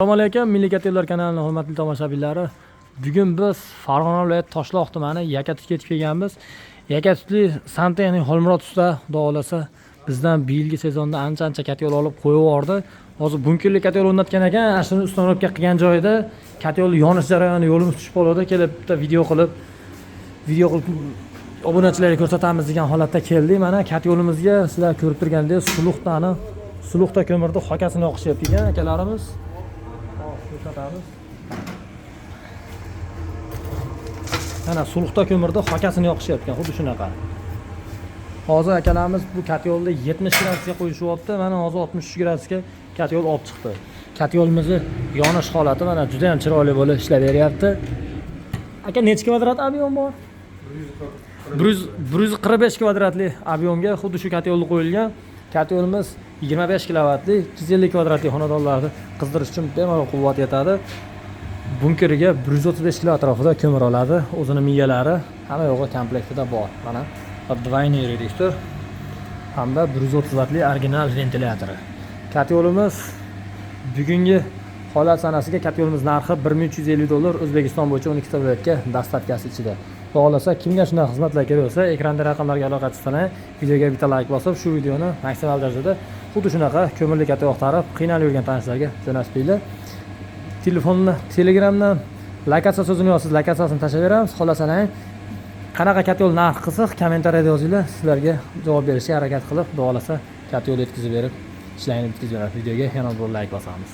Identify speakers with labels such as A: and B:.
A: Assalomu alaykum, Milliy Kotellar kanalining hurmatli tomoshabinlari. Bugun biz Farg'ona viloyati Toshloq tumani Yakatutga yetib kelganmiz. Yakatutli santexnik Xolmurod usta, xudo xohlasa, bizdan bu yilgi sezonda ancha-ancha kotel olib qo'yib yubordi. Hozir bunkerli kotel o'rnatgan ekan, ana shuni установка qilgan joyida kotel yonish jarayoni yo'limiz tushib qoldi. Kelib bitta video qilib obunachilarga ko'rsatamiz degan holatda keldik. Mana kotelimizga sizlar ko'rib turgandek suluqda ko'mirni xokasini yoqishyapti ekan akalarimiz. Hop, ko'rsatamiz. Mana suluqda ko'mirda xokasini yoqishyapti, xuddi shunaqa. Hozir akalarimiz bu kotelni 70 gradusga qo'yishyapti. Mana hozir 63 gradusga kotel olib chiqdi. Kotelimizni yonish holati mana juda ham chiroyli bo'lib ishlab beryapti. Aka, necha kvadrat объем bor? 145 kvadratli объем ga xuddi shu kotelni qo'yilgan. Kotelimiz 25 kilovatli, 250 kvadratli xonadonlarni qizdirish uchun bemalol quvvat yetadi. Bunkeriga 135 kilo atrofida ko'mir oladi. O'zini miyalari hamma yo'g'i komplektida bor. Mana двойной редуктор hamda 130 vatli original ventilyatori. Kotelimiz bugungi holat sanasiga kotelimiz narxi 1350 dollar, O'zbekiston bo'yicha 12 ta viloyatga доставка si ichida. Xudo xohlasa, kimga shunday xizmatlar kerak bo'lsa, ekranda raqamlarga aloqa chiqsanglar, videoga bitta layk bosib, shu videoni maksimal darajada xuddi shunaqa ko'mirli kotel axtarib qiynalib yurgan tanishlarga jo'natib. Telefonni Telegramdan lokatsiya so'zini yozsiz, lokatsiyasini tashlab beramiz. Xohlasalar, qanaqa kotel, narxi qiziq, kommentariyada yozinglar, sizlarga javob berishga harakat qilib, xudo xohlasa, kotel yetkazib berib, ishlarini bitkazib beramiz. Videoga yana bir layk bosamiz.